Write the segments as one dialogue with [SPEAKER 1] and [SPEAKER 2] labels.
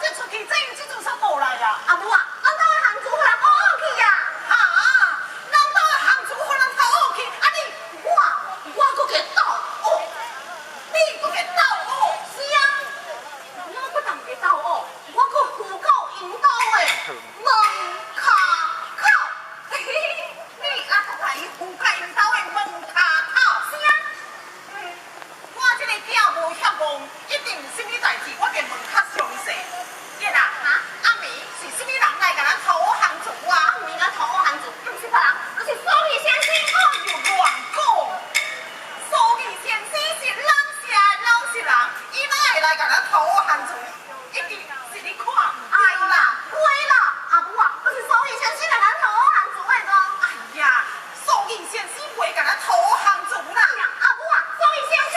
[SPEAKER 1] 這出去，怎樣這陣煞倒來啊？
[SPEAKER 2] 阿母啊，咱兜的烘廚予人挖去啊！
[SPEAKER 1] 哈，咱兜的烘廚予人偷去，啊你，
[SPEAKER 2] 我閣共鬥挖。
[SPEAKER 1] 你閣共鬥挖？
[SPEAKER 2] 是啊，我不但共鬥挖，我閣扶到𪜶兜的門跤口。
[SPEAKER 1] 你猶閣共伊扶到𪜶兜的門跤口？
[SPEAKER 2] 是啊。
[SPEAKER 1] 嗯，我這个囝無遐戇，一定有啥物代誌，我共問較詳細。對啦，
[SPEAKER 2] 哈，
[SPEAKER 1] 暗暝是啥物人來共咱偷烘廚啊？
[SPEAKER 2] 暗暝來偷烘廚，毋是別人，就是蘇義先生。
[SPEAKER 1] 哎喲，亂講！蘇義先生是咱社的老實人，伊哪會來共咱偷烘廚？一定是你看毋
[SPEAKER 2] 哎啦，對啦，阿母啊，就是蘇義先生來咱偷烘廚的咯。
[SPEAKER 1] 哎呀，蘇義先生袂共咱偷烘廚啦。
[SPEAKER 2] 阿母啊，蘇義先生。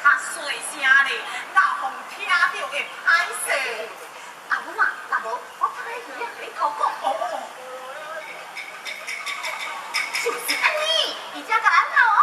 [SPEAKER 1] 較細聲咧，若予聽著會歹勢。
[SPEAKER 2] 阿母啊，若無我拍彼耳仔共你偷講。
[SPEAKER 1] 哦哦。
[SPEAKER 2] 就是按呢，伊才共咱偷挖。